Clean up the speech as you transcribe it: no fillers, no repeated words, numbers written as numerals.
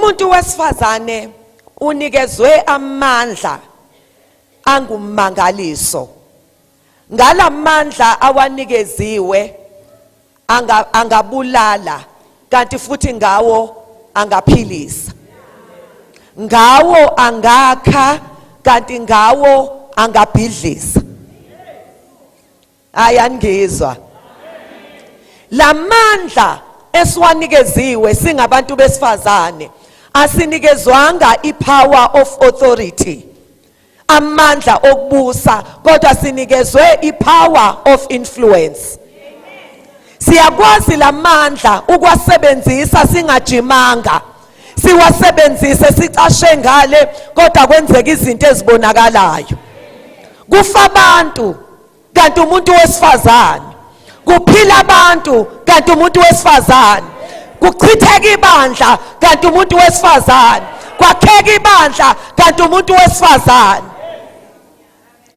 Umuntu wesifazane unikezwe amandla angumangaliso. Ngalamandla awanikeziwe angabulala kanti futhi ngawo angaphilisa. Ngawo angakha kanti ngawo angabhidlisa. Ayangizwa. Lamandla esiwanikeziwe singabantu besifazane asinikezwanga ipower of authority, amandla okubusa, kodwa sinikezwe ipower of influence. Siyakwazi lamandla ukwasebenzisa singajimanga, siwasebenzise sicashe ngale, kodwa kwenzeka izinto ezibonakalayo. Kufa abantu kanti umuntu wesifazane, kuphila abantu kanti umuntu wesifazane, kuchitheka ibandla kanti umuntu wesifazane, kwakheka ibandla kanti umuntu wesifazane.